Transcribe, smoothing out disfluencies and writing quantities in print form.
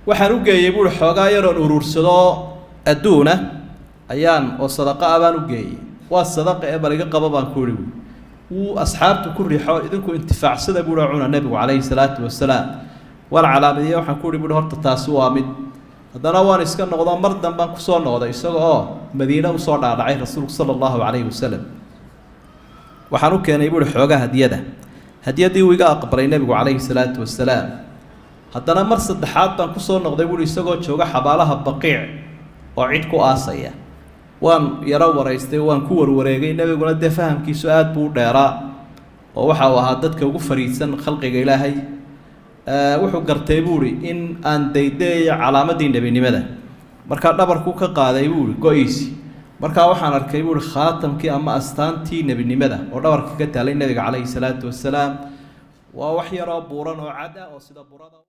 Waxaan u geeyey, buuhi, xoogaa yaroon uruursado adduuna ayaan oo sadaqa ah baan u geeyey. Waa sadaqa ee bal iga qaba, baan ku ihi. Wuu asxaabtu ku riixo, idinku intifaacsada, buuhi, oo cuna. Nebigu calayhi salaatu wasalaam waan calaamadiyey. Waxaan ku ihi, buuhi, horta taasi waa mid. Haddana waan iska noqdo, mar dambaan kusoo noqday isaga oo Madiine usoo dhaadhacay rasuulku sala allahu calayhi wasalam. Waxaan u keenay, buuhi, xoogaa hadiyada. Hadiyaddii wuu iga aqbalay nebigu calayhi salaatu wasalaam. Haddana mar saddexaad baan kusoo noqday, buuhi, isagoo jooga xabaalaha Baqiic oo cid ku aasaya. Waan yaro waraystay, waan ku warwareegay. Nebiguna dee fahamkiisu aada buu u dheeraa oo waxa uu ahaa dadka ugu fariidsan khalqiga Ilaahay. Wuxuu gartay, buuhi, in aan daydayayo calaamadii nebinimada. Markaa dhabarku ka qaaday, buuhi, go-iisi. Markaa waxaan arkay, buuhi, khaatamkii ama astaantii nebinimada oo dhabarka ka taalay nebiga calayhi salaatu wasalaam. Waa wax yaroo buuran oo cad ah oo sida burada.